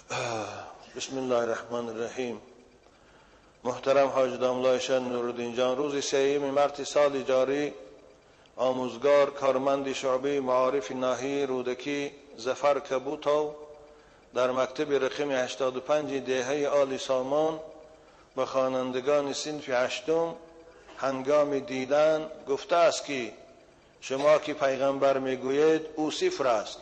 بسم الله الرحمن الرحیم. محترم حاج داملایشان نورالدین جان، روز سیوم مارت سال جاری آموزگار کارمند شعبه معارف ناحیه رودکی ظفر کبوتاو در مکتب رقم 85 دهه آل سامان به خوانندگان صنف هشتم هنگام دیدن گفته است که شما که پیغمبر میگویید او صفر است،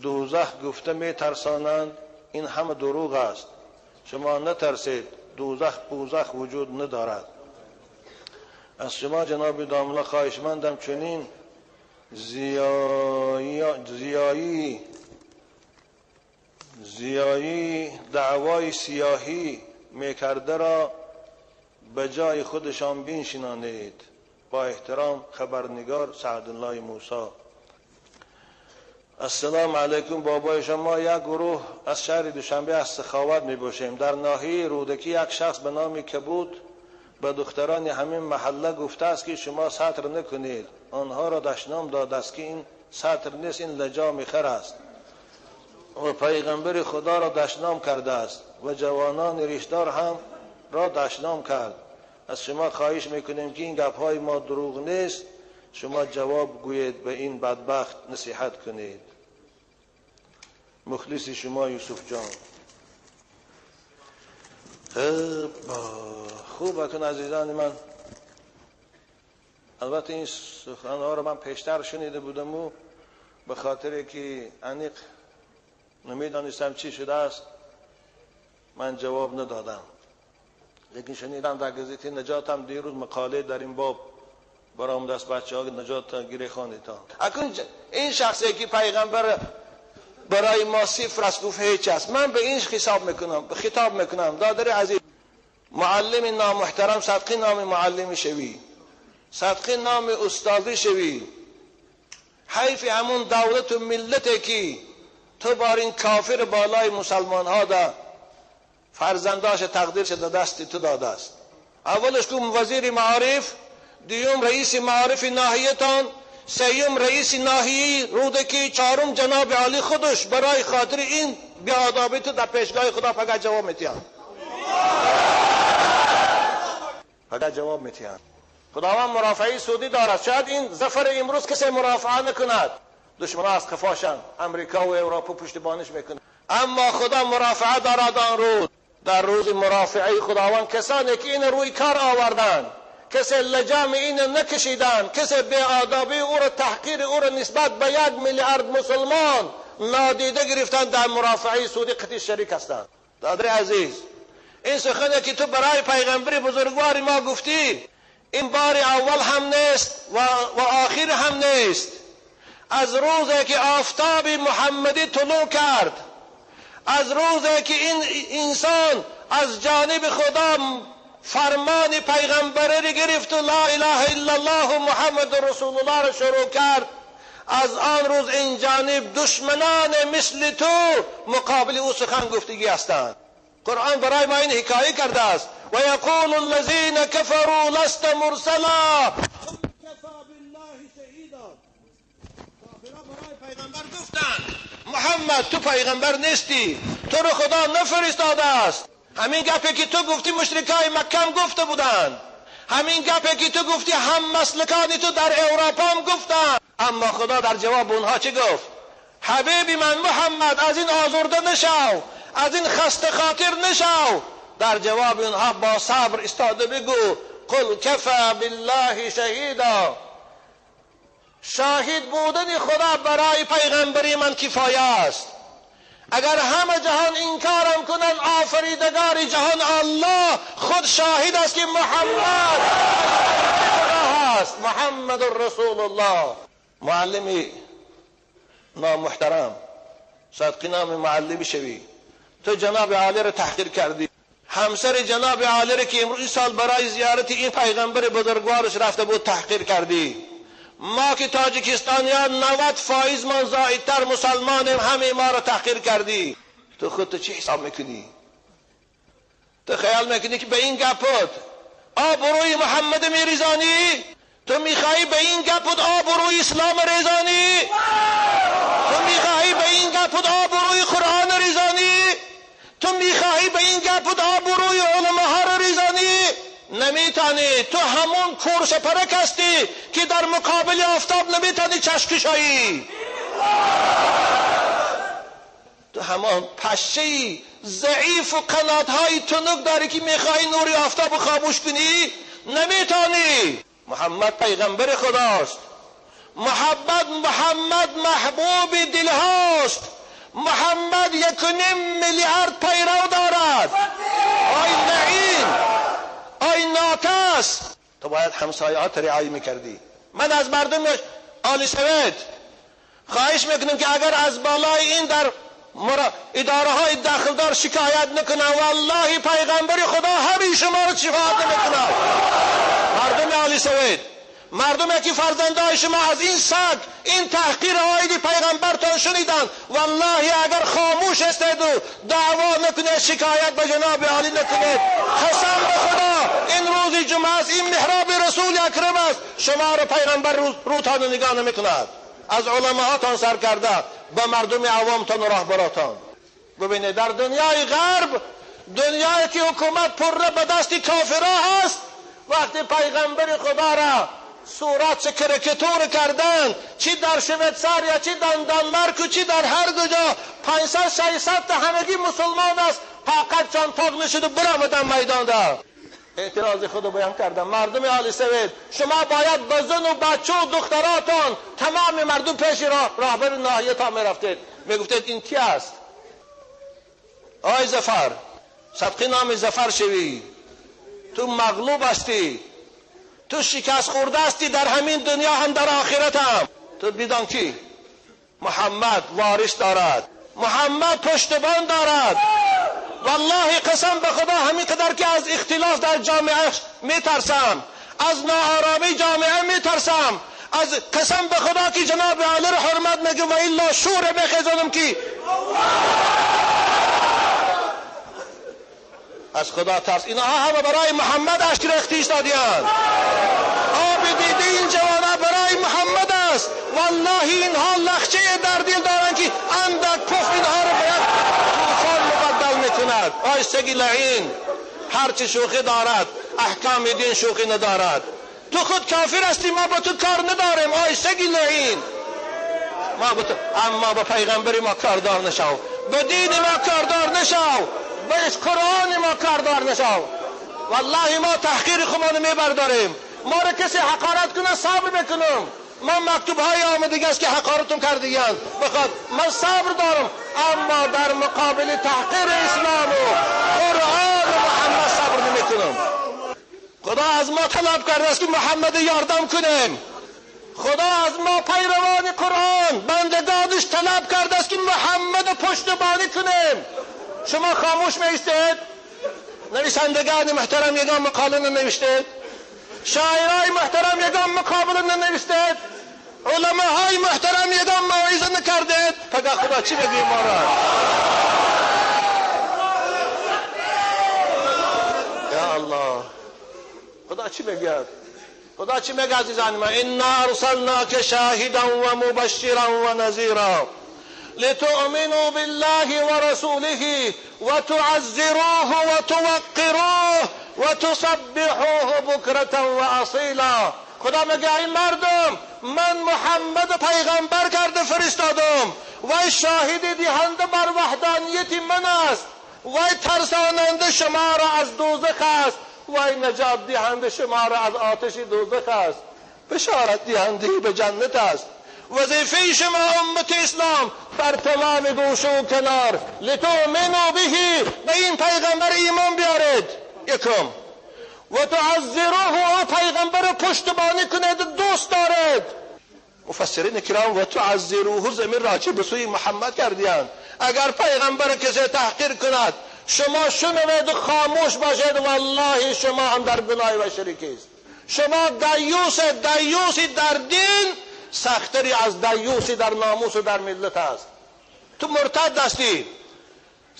دوزخ گفته میترسانند، این همه دروغ است، شما نترسید، دوزخ بوزخ وجود ندارد. از شما جناب داملا خواهشمندم چنین زیایی دعوای سیاهی میکرده را به جای خودشان بنشینانید. با احترام خبرنگار سعدالله موسی. السلام علیکم بابای شما، یک گروه از شهر دوشنبه از سخاوت می باشیم. در ناحیه رودکی یک شخص به نام کبوت به دختران همین محله گفته است که شما ستر نکنید، آنها را دشنام داده است که این ستر نیست، این لجام خر است، و پیغمبر خدا را دشنام کرده است و جوانان ریشدار هم را دشنام کرد. از شما خواهش میکنیم که این گپهای ما دروغ نیست، شما جواب گویید، به این بدبخت نصیحت کنید. مخلص شما یوسف جان. خوب اکن عزیزان من، البته این سخنها رو من پیشتر شنیده بودم و به خاطر که انیق نمیدانستم چی شده است من جواب ندادم، لیکن شنیدم در گزیته نجات هم دیروز مقاله در این باب برام دست بچه ها نجات گیره خواندیتان. اکنون این شخصی که پیغمبر برای ما صفر است گفت هیچ است، من به این خطاب میکنم دادر عزیز، معلم نامحترم، صدقی نام معلم شوی، صدقی نام استادی شوی، حیف همون دولت و ملت که تو بار این کافر بالای مسلمان ها ده فرزنداش تقدیر شده دست تو داده است. اولش که وزیر معارف، دوم رئیس معارف ناحیه‌تان، سیوم رئیس ناحیه رودکی، چهارم جناب عالی خودش برای خاطر این بی‌آدابی تو در پیشگاه خدا فقط جواب میتیان، فقط جواب میتیان. خداوند مرافعه سودی دارد، شاید این ظفر امروز کسی مرافعه نکند، دشمنان از قفاشن، امریکا و اروپا پشتیبانش میکنه، اما خدا مرافعه دارد آن روز. در روز مرافعه خداوند کسانی که این روی کار آوردند، کسی لجام این نکشیدن، کسی بی‌آدابی او را، تحقیر او را نسبت به 1 میلیارد مسلمان نادیده گرفتن، در مرافعه سودی قطعی شریک هستند. دادر عزیز، این سخنی که تو برای پیغمبر بزرگوار ما گفتی، این بار اول هم نیست و آخر هم نیست. از روزی که آفتاب محمدی طلوع کرد، از روزی که این انسان از جانب خدا فرمان پیغمبری گرفت و لا اله الا الله محمد رسول الله را شروع کرد، از آن روز این جانب دشمنان مثل تو مقابل او سخن گفتگی هستند. قرآن برای ما این حکایه کرده است: و یقول الذین کفروا لست مرسلا کفی بالله شهیدا. کافرها برای پیغمبر گفتند محمد تو پیغمبر نیستی، تو رو خدا نفرستاده است. همین گپی که تو گفتی مشرکای مکه هم گفته بودند، همین گپی که تو گفتی هم مسلکان تو در اروپا هم گفتند، اما خدا در جواب اونها چی گفت؟ حبیبی من محمد از این آزرده نشو، از این خسته خاطر نشو. در جواب اونها با صبر استاده بگو قل کفی بالله شهیدا. شاهد بودن خدا برای پیغمبری من کفایه است. اگر همه جهان انکارم کنند، آفریدگار جهان الله خود شاهد است که محمد خدا است، محمد رسول الله. معلمی نامحترم، صدقی نام معلمی شوی، تو جناب عالی را تحقیر کردی، همسر جناب عالی را که امروز سال برای زیارت این پیغمبر بزرگوارش رفته بود تحقیر کردی. ما که تاجیکستانیان 90% من زایدتر مسلمانیم، همه ما را تحقیر کردی. تو خودت چی حساب میکنی؟ تو خیال میکنی که به این گپت آبروی محمد میریزانی؟ تو میخوایی به این گپت آبروی اسلام ریزانی؟ تو میخوایی به این گپت آبروی قرآن ریزانی؟ به این گپ و آبروی علماها را ریزانی؟ نمیتانی. تو همون کورس پرک هستی که در مقابل آفتاب نمیتانی چشم کشایی. تو همان پشه‌ای ضعیف و قنات‌های تنک داری که میخوای نوری آفتاب خاموش کنی، نمیتانی. محمد پیغمبر خداست. محمد محبوب دلهاست. محمد 1.5 میلیارد پیرو دارد. آی لعین، آی ناکس، تو باید همسایه‌هات رعایت میکردی. من از مردم آل سوید خواهش میکنم که اگر از بالای این در اداره های داخلدار شکایت نکنن، والله پیغمبر خدا همین شما رو شفاعت نمیکنن. مردم آل سوید، مردم که فرزندای شما از این سگ، این تحقیر آید پیغمبرتان شنیدن، والله اگر خاموش هستید و دعوا نکنید، شکایت به جناب عالی نکنید، قسم به خدا این روز جمعه است، این محراب رسول اکرم است، شما رو پیغمبر روتان نگاه نمیکند. از علماهاتان سر کرده به مردم عوامتان و راهبراتان. ببینید در دنیای غرب، دنیایی که حکومت پره به دست کافرها هست، وقتی پیغمبر خدا را صورت کرکتور کردن، چی در شویتساریا، چی در دانمارک و چی در هر کجا، 500-600 تا همگی مسلمان است، فقط چند تاق نشد و برآمدن میدان ده. اعتراض خود بیان کردم. مردم آل سوید، شما باید به زن و بچه و دختراتان، تمام مردم پیش راهبر ناحیه تا میرفتید، میگفتید این کی است؟ آی ظفر، صدقی نام ظفر شوی، تو مغلوب هستی، تو شکست خورده هستی در همین دنیا هم در آخرت هم. تو بدان کی؟ محمد وارث دارد، محمد پشتبان دارد. والله قسم به خدا همین قدر که از اختلاف در جامعه میترسم، از ناآرامی جامعه میترسم، از قسم به خدا که جناب علی رو حرمت میگم و الا شور بخزانم که از خدا ترس. اینها همه برای محمد اشک ریخته ایستادی‌اند. آب دیده این جوانها برای محمد است. والله اینها لخچه در دل دارند که اندک پف اینها رو باید طوفان مبدل میکند. آی سگی لعین، هرچی شوخی دارد احکام دین شوخی ندارد. تو خود کافر هستی، ما با تو کار نداریم. آی سگی لعین، ما با تو، اما با پیغمبر ما کاردار نشو، به دین ما کاردار نشو، به قرآن ما کاردار نشو. والله ما تحقیر خودمان میبرداریم. ما را کسی حقارت کنه صبر میکنم. من مکتوب های آمدگی است که حقارتون کردگیاند، بخواد من صبر دارم، اما در مقابل تحقیر اسلام و قرآن و محمد صبر نمیکنم. خدا از ما طلب کرده است که محمد یاردم کنیم. خدا از ما پیروان قرآن بندگانش طلب کرده است که محمد پشتبانی کنیم. شما خاموش میستید؟ نویسندگان محترم یگان مقاله ننوشتید؟ شاعرای محترم یگان مقابله ننوشتید؟ علماهای محترم یگان موعظه نکردید؟ پگه خدا چی بگی ما را؟ یا الله، خدا چی میگه؟ خدا چی میگه عزیزان من؟ انا ارسلناک شاهدا و مبشرا و نذیرا لتؤمنوا بالله ورسوله وتعزروه وتوقروه وتسبحوه بکرة واصیلا. خدا میگه این مردم، من محمد پیغمبر کرده فرستادم، وی شاهد دهنده بر وحدانیت من است، وی ترساننده شما را از دوزخ است، وی نجات دهنده شما را از آتش دوزخ است، بشارت دهنده به جنت است. وظیفه شما امت اسلام بر تمام گوشه و کنار لتؤمنوا به، به این پیغمبر ایمان بیارید یکم، و تعزروه، او پیغمبر پشتبانی کنید، دوست دارید. مفسرین کرام و تعزروه زمین راجع به سوی محمد کردیند. اگر پیغمبر کسی تحقیر کند شما شنوید خاموش باشید، والله شما هم در گناه و شریک است. شما دیوس، دیوسی در دین سختری از دیوسی در ناموس و در ملت است. تو مرتد هستی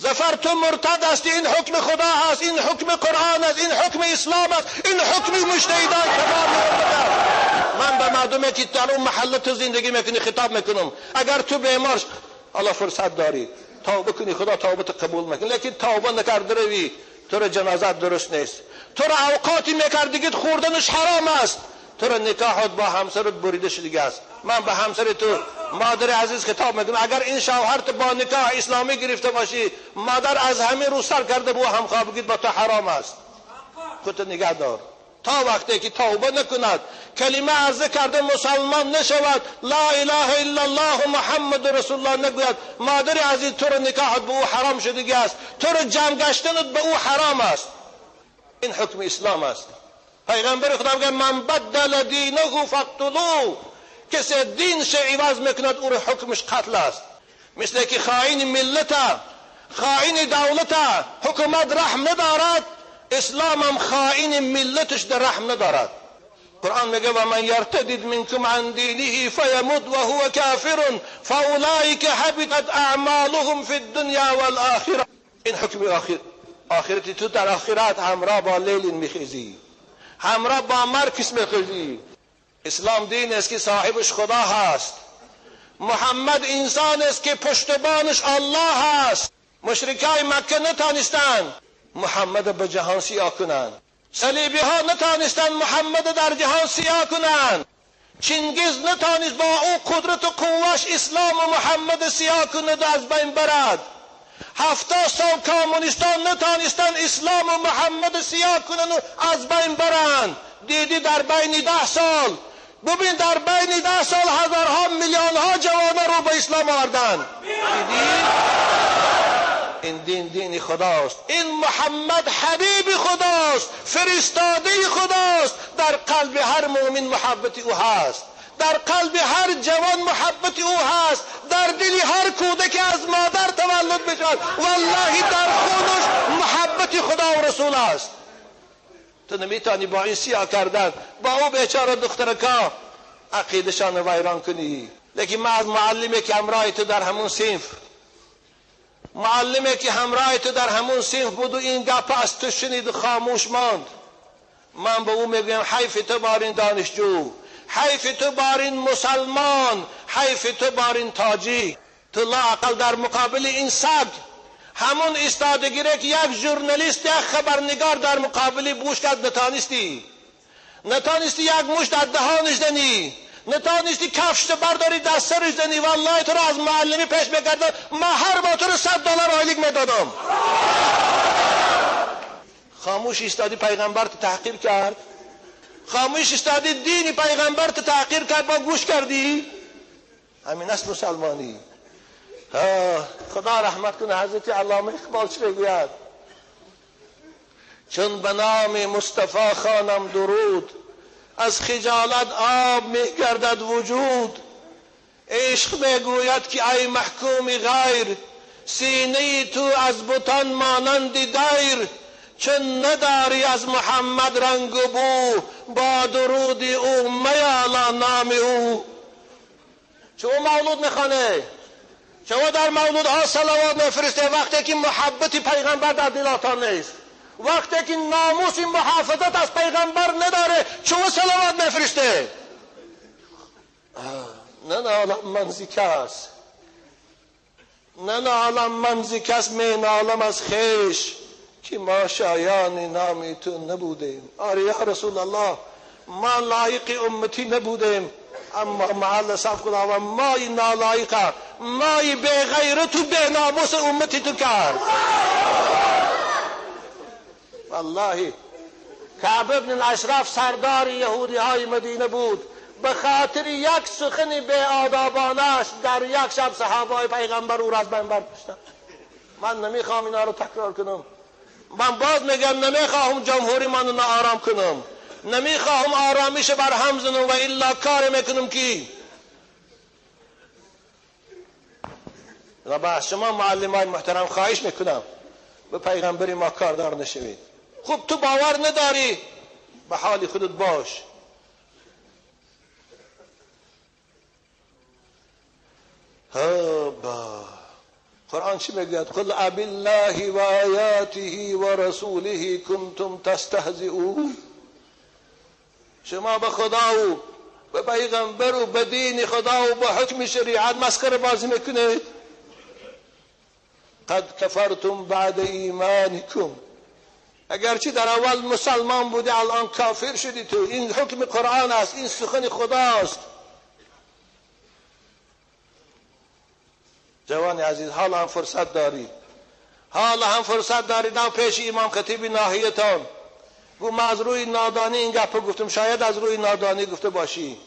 ظفر، تو مرتد هستی. این حکم خدا هست، این حکم قرآن است، این حکم اسلام است، این حکم مجتهدان تمام امت است. من به مردمی که در اون محله تو زندگی میکنی خطاب میکنم، اگر تو بیمار حالا فرصت داری توبه کنی خدا توبه قبول میکنه، لیکن توبه نکرده روی تو را جنازت درست نیست، تو را اوقاتی میکردگیت خوردنش حرام است، تو را نکاحت با همسرت بریده شده است. من به همسر تو مادر عزیز خطاب میکنم، اگر این شوهرت با نکاح اسلامی گرفته باشی، مادر از همه رو سر کرده بو همخوابگیت با تو حرام است. خودت نگه دار تا وقتی که توبه نکند، کلمه عرضه کرده مسلمان نشود، لا اله الا الله محمد رسول الله نگوید، مادر عزیز تو را نکاحت به او حرام شده است، تو را جمع گشتنت به او حرام است. این حکم اسلام است. پیغمبر خدا میگه من بدل دینه فاقتلوه، کسی دینش عوض میکند او را حکمش قتل است. مثل که خائن ملت، خائن دولت، حکومت رحم ندارد، اسلام هم خائن ملتش در رحم ندارد. قرآن میگه و من یرتدد منکم عن دینه فیموت وهو کافر فاولئک حبطت اعمالهم فی الدنیا والآخرة. این حکم آخر، آخرتی تو در آخرت همراه با لیل میخیزی، همراه با مارکس میخیزی. اسلام دین است که صاحبش خدا هست، محمد انسان است که پشتبانش الله هست. مشرکای مکه نتانستند محمد به جهان سیاه کنند، صلیبی ها نتانستند محمد در جهان سیاه کنند، چنگیز نتانست با او قدرت و قوهش اسلام و محمد سیاه کند و از بین برد. 70 سال کمونیستان نتانستند اسلام و محمد سیاه کنند و از بین برند. دیدی در بین 10 سال، ببین در بین 10 سال هزارها میلیون ها جوان رو به اسلام آوردند. دیدی؟ این دین دین خداست، این محمد حبیب خداست، فرستاده خداست. در قلب هر مؤمن محبت او هست، در قلب هر جوان محبت او هست، در دل هر کودک از مادر تولد بشود والله در خونش محبت خدا و رسول است. تو نمیتونی با این سیاه کردن با او بیچاره دخترکا عقیدشان ویران کنی. لیکن من از معلمی که همراه تو در همون صنف، معلمی که همراه تو در همون صنف بود و این گپ از تو شنید و خاموش ماند، من به او میگویم حیف تو بار این دانشجو، حیف تو بار این مسلمان، حیف تو بار این تاجیک. تو لااقل در مقابل این سگ همون ایستادگی را که یک ژورنالیست، یک خبرنگار در مقابل بوش کرد نتانستی، نتانستی یک مشت در دهانش زنی، نتانستی کفش برداری دست سرش زنی. والله تو را از معلمی پیش میکردم، ما هر با تو را $100 آیلیک میدادم. خاموش ایستادی پیغمبر تو تحقیر کرد، خاموش ایستادی دین پیغمبر تو تحقیر کرد، با گوش کردی. همین است مسلمانی. خدا رحمت کنه حضرت علامه اقبال چی بگوید؟ چون به نام مصطفی خوانم درود، از خجالت آب میگردد وجود. عشق میگوید که ای محکوم غیر، سینه تو از بتان مانند دیر. چون نداری از محمد رنگ و بو، با درود او میالا نام او. چون مولود میخوانه، شما در مولودها صلوات میفرسته، وقتی که محبت پیغمبر در دلاتان نیست، وقتی که ناموس محافظت از پیغمبر نداره، شما صلوات میفرسته. نه نالم من ز کس، نه نالم من ز کس، می نالم از خویش که ما شایان نام تو نبودیم. آره یا رسول الله، ما لایق امتی نبودیم، اما مع الاسف خداوند مای نالایقه، مای بی غیرت و بی ناموس امتی تو کرد. والله کعب ابن الاشرف سردار یهودی های مدینه بود، به خاطر یک سخن بی آدابانش در یک شب صحابه پیغمبر او را از بین برداشتند. من نمیخوام اینا رو تکرار کنم، من باز میگم نمیخواهم جمهوری من ناآرام کنم، نمیخواهم آرامش بر هم زنم و الا کار میکنم که و با شما معلم های محترم خواهش میکنم به پیغمبر ما کاردار نشوید. خب تو باور نداری، به حال خودت باش. قرآن چی میگوید؟ قل ابی الله و آیاته و رسوله کنتم تستهزئون. شما به خدا و به پیغمبر و به دین خدا و به حکم شریعت مسخره بازی میکنید. قد کفرتم بعد ایمانکم. اگرچه در اول مسلمان بودی الان کافر شدی تو. این حکم قرآن است، این سخن خداست. جوان عزیز، حالا هم فرصت داری، حالا هم فرصت داری. دم پیش امام خطیب ناحیتان گو من از روی نادانی این گپ گفتم، شاید از روی نادانی گفته باشی.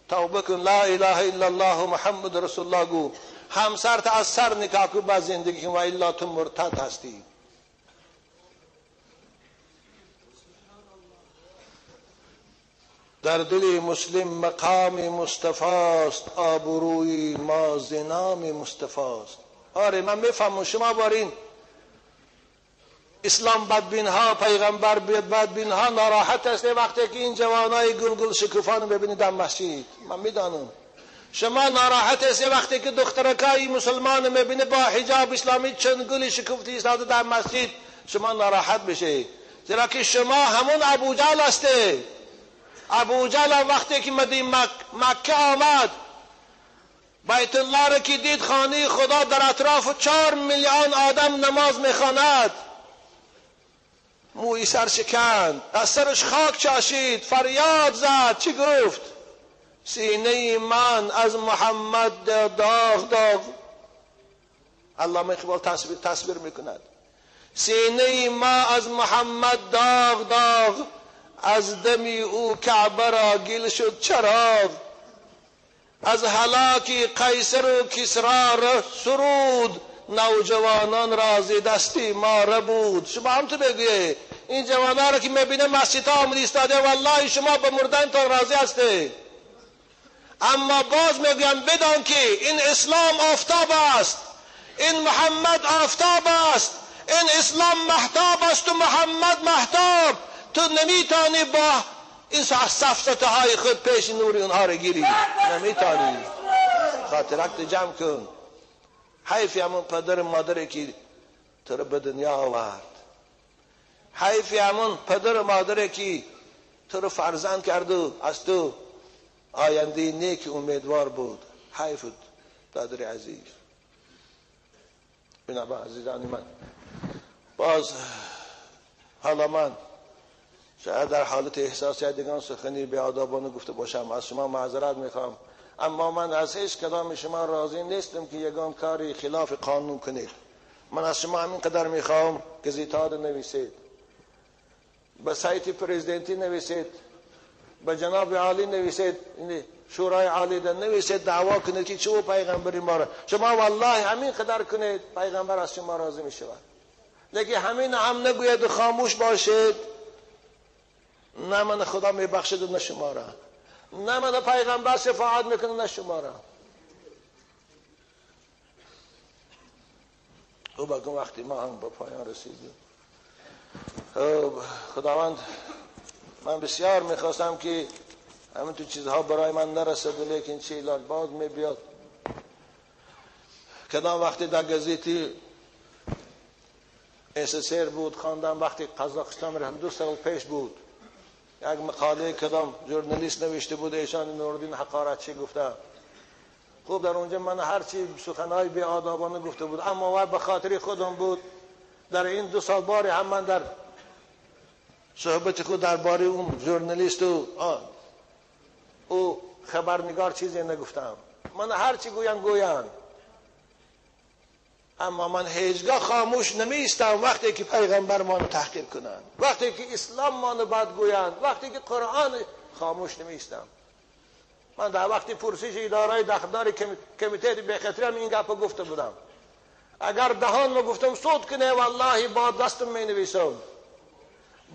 توبه کن، لا اله الا الله و محمد رسول الله گو، همسرت از سر نکاح کن، بعد زندگی کن، و الا تو مرتد هستی. در دل مسلم مقام مصطفی است، آبروی ما زنام مصطفی است. آره من میفهمم شما بارین اسلام بدبین ها، پیغمبر بدبین ها ناراحت است وقتی که این جوانای گل گل شکوفان ببینید در مسجد. من میدانم شما ناراحت است وقتی که دخترکای مسلمان میبینه با حجاب اسلامی چند گل شکوفته ایستاده در مسجد، شما ناراحت بشه، زیرا که شما همون ابوجهل هسته. ابوجهل وقتی که مکه آمد، بیت الله را که دید، خانه خدا در اطراف 4 میلیون آدم نماز میخواند، موی سر شکند، از سرش خاک چاشید، فریاد زد. چی گفت؟ سینه من از محمد داغ داغ. علامه اقبال تصویر میکند، سینه ما از محمد داغ داغ، از دمی او کعبه را گل شد چراغ، از هلاک قیصر و کسرا را سرود، نوجوانان را ز دستی ما ربود. شما هم تو بگویی این جوانان را که میبینه مسجد ها آمده ایستاده، والله شما به مردن تا راضی هسته. اما باز میگویم بدان که این اسلام آفتاب است، این محمد آفتاب است، این اسلام مهتاب است و محمد مهتاب. تو نمیتونی با این سفسطه های خود پیش نور اونها را گیری، نمیتونی. خاطرت جمع کن. حیفی همون پدر مادری که تو رو به دنیا آورد، حیفی همون پدر مادری که تو رو فرزند کرد و از تو آینده نیک امیدوار بود. حیف برادر عزیز. بنابر عزیزان من، باز حالا من شاید در حالت احساسی دیگان سخنی به آدابانه گفته باشم، از شما معذرت میخوام، اما من از هیچ کدام شما راضی نیستم که یگان کاری خلاف قانون کنید. من از شما همین قدر میخوام گزیتا رو نویسید، به سایت پرزیدنتی نویسید، به جناب عالی نویسید، شورای عالی ده نویسید، دعوا کنید که چه پیغمبری ما را. شما والله همین قدر کنید پیغمبر از شما راضی میشود. لیکن همین هم نگوید و خاموش باشید، نه من خدا میبخشد و نه شما را، نه من پیغمبر شفاعت میکنه نه شما را. خب وقتی ما هم به پایان رسیدیم، خداوند من بسیار میخواستم که همین تو چیزها برای من نرسد، لیکن چه علاج باز میبیاد. کدام وقتی در گزیتی SSR بود خواندم، وقتی قزاقستان رفتم 2 سال پیش بود، یک مقاله کدام ژورنالیست نوشته بود، ایشان نوردین حقارت چی گفته. خوب در اونجا من هرچی سخنهای بی آدابانه گفته بود، اما به خاطر خودم بود. در این 2 سال باری هم من در صحبت خود درباره اون ژورنالیست و او خبرنگار چیزی نگفتم. من هرچی گویند، اما من هیچگاه خاموش نمیستم وقتی که پیغمبر ما رو تحقیر کنند، وقتی که اسلام ما رو بد گویند، وقتی که قرآن، خاموش نمیستم. من در وقتی پرسش اداره دخدار کمیته بخاطر هم این گپ گفته بودم. اگر دهان ما گفتم صوت کنه، والله با دستم می نویسم،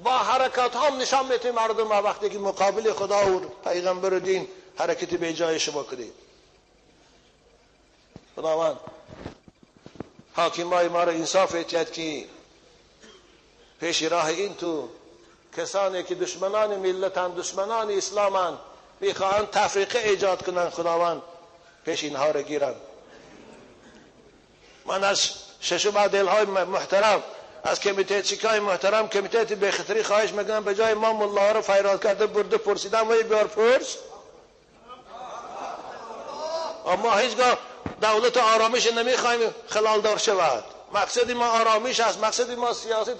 با حرکات هم نشان میتیم مردم وقتی که مقابل خدا و پیغمبر و دین حرکت به جای شما کنید. خداوند حاکمای ما را انصاف اعطیت که پیش راه این تو کسانی که دشمنان ملتن، دشمنان اسلامن، میخواهند تفریقه ایجاد کنند، خداوند پیش اینها را گیرند. من از ششم دلهای محترم، از کمیته چیکای محترم، کمیته بخطری خواهش میکنم به جای ما ملا رو فیراد کرده برده پرسیدم و بیار پرس. اما هیچگاه دولت آرامش نمیخوایم خلال دار شود. مقصد ما آرامش است، مقصد ما سیاست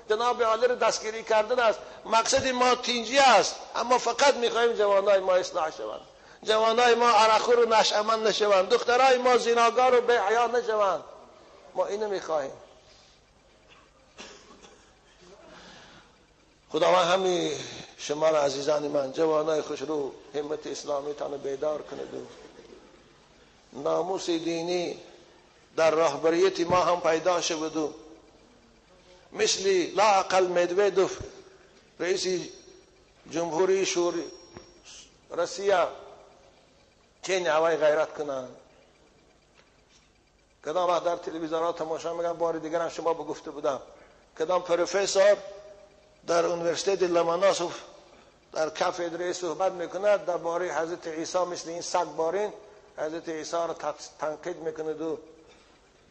جناب عالی رو دستگیری کردن است، مقصد ما تینجی است. اما فقط میخواهیم جوانای ما اصلاح شوند، جوانای ما عرقخور و نشأمند نشوند، دخترای ما زیناگار و بی‌حیا نشوند. ما اینو میخواهیم. خداوند همین شما را عزیزان من، جوانای خوشرو، همت اسلامی تان بیدار کند و ناموس دینی در راهبریت ما هم پیدا شود و مثل لااقل مدودف رئیس جمهوری شوری روسیه چین هوای غیرت کنند. کدام وقت در تلویزیون ها تماشا میگم، بار دیگر هم شما بگفته بودم، کدام پروفسور در اونیورسیته لماناسوف در کافدره صحبت میکند درباره حضرت عیسی، مثل این سگ بارین حضرت عیسی را تنقید میکند و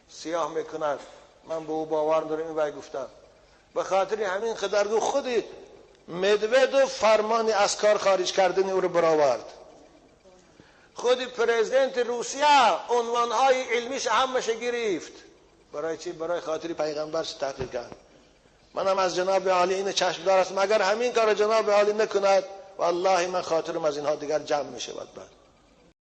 سیاه میکند. من به او باور دارم، این وای گفتم. به خاطر همین خدرگو خود مدودف فرمانی از کار خارج کردن او را برآورد. خود پرزیدنت روسیه عنوانهای علمیش همش گرفت. برای چی؟ برای خاطر پیغمبر تحقیر کرد. منم از جناب عالی این چشم دار است، مگر همین کار جناب عالی نکند والله من خاطرم از اینها دیگر جمع می شود. بعد